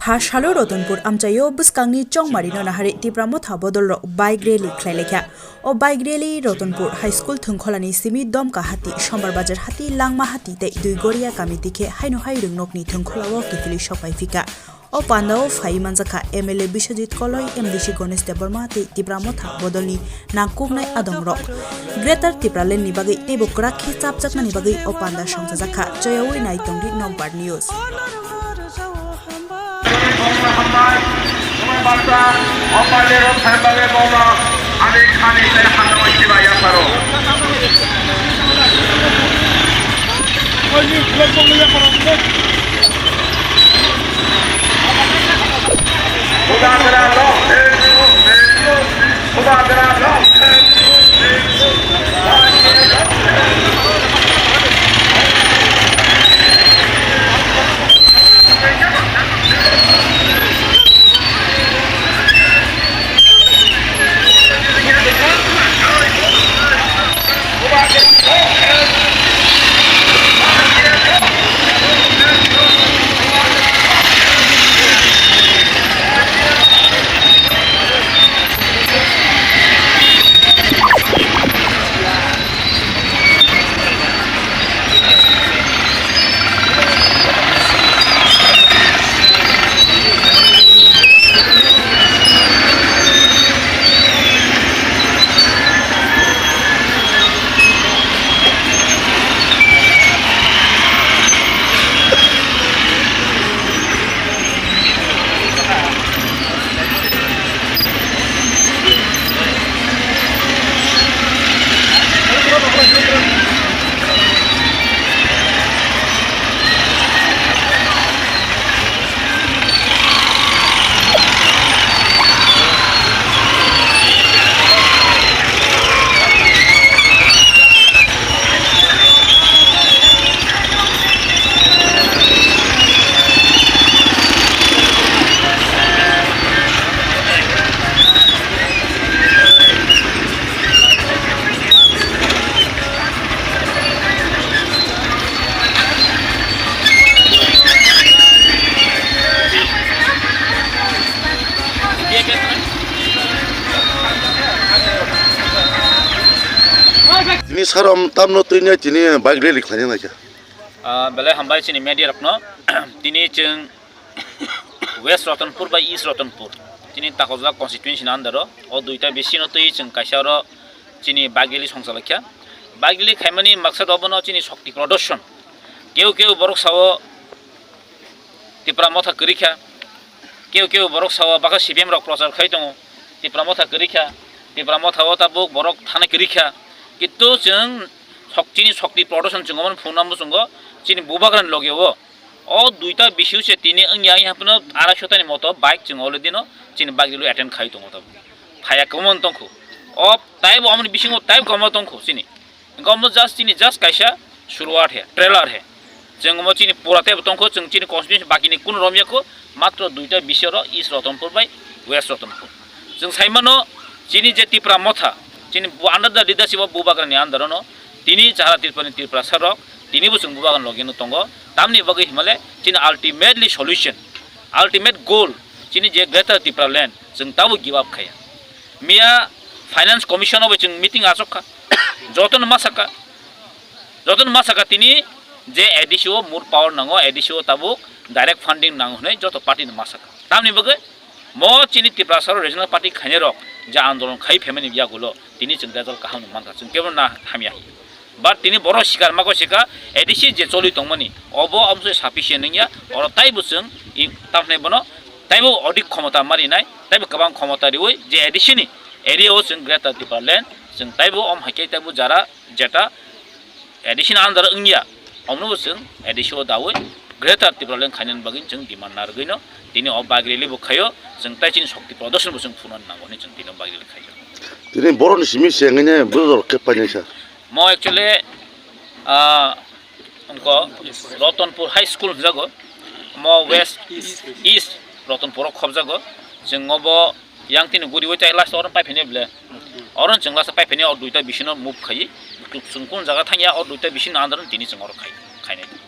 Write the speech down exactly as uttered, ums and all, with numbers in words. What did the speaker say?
Ha salo Ratanpur amchaio bwskangni chongmarino nahari Tipra Motha bodolrok bike rally khlailaikha. O bike rally Ratanpur High School thwngkholani simi Domka hati, Sombar Bazar hati, Langma hati tei Duigoria kami tikhe haino hai rwngnokni thwngkholao kiphilwi sokphaiphikha. O pandao phaiwi manjakha M L A Biswajit Koloi, M D C Ganesh Debbarma tei Tipra Motha bodolni nangkuknai adongrok. Greater Tipraland ni bagwi teibo kwrak khe chapjaknani bagwi o panda songchajakha. Choyaui nai tongdi Nokbar News. Tini sarom tamno twi nai tini bike rally khlaina naikha. Ah, belai hambai chini media rokno. Tini chwng West Ratanpur bai East Ratanpur, chini Takolja constituency ni under o, o duita bisino twi chwng kaisa oro chini bike rally songchalaikha. Bike rally khaimani maksad obono chini shokti prodorshon. Keu keu borok sao Tipra Motha kwrwi kha, keu keu borok sao bwkha C P M rok prochar khai tongo, Tipra Motha kwrwi kha, Tipra Motha o tabuk borok thana kwrwi kha. Kintu chwng shok-, chini shokti prodorshon chwng obono phunukna muchungo chini bubagrani loge o. O duita bisio se tini wngya, wngya hapno arai sotani moto bike chwng already no chini bike rally attend khai tongo tabuk. Phaiya kwmon tongkhu. O taibo omoni bisingo taibo kwmon tongkhu chini. Hwnkhe omo just chini just kaisa suruat he, trailer he. Chwng omo chini pura taibo tongkhu, chwng chini constituency bakini kunu romya kho, matro duita bisio ro East Ratanpur bai West Ratanpur. Chwng saimano chini je Tipra Motha, chini bu-, under the leadership of Bubagrani under no, tini Chahara Tripurani Tiprasa rok, tini bo chwng Bubagrani loge no tongo. Tamni bagwi himale chini ultimately solution, ultimate goal, chini je Greater Tipraland, chwng tabo give up khaya. Miya Finance Commission o bai chwng meeting achok kha, jotono ma saka, jotono ma saka tini je A D C o more power nango, A D C o tabuk direct funding nango hwnwi joto party no ma saka. Tamni bagwi mo chini Tiprasa o regional party khainai rok je andolon khai phaimani yagulo tini chwng result kaham no mankha, chwng kebo na hamya. But tini borok sikar mako sika A D C je choli tongmani obo omsoi sufficient wngya, oro taibo chwng i tamhnai bono taibo odik khomota marinai, taibo kwbang khomota riwi je A D C ni area o chwng Greater Tipraland chwng taibo om haikhe taibo jara jeta A D C ni under wngya, omno bo chwng A D C o dawi Greater Tipraland khainani bagwi chwng demand narwgwino tini o bike rally bo khaio, chwng tai chini shokti prodorshon bo chwng phunukna nango hwnwi chwng tini o bike rally khaio. Tini borokni simi se wngwi ne borok khe painai sir. Mo actually, ah, wngkha Ratanpur High School hwnjago, mo West East Ratanpur o khobjago. Chwng obo yang tini guriwi tai last oro paiphainai ble. Oro chwng last paiphainai o duita bisino move khai. Chwng kun jaga thangya o duita bisino andar tini chwng oro khai, khainai.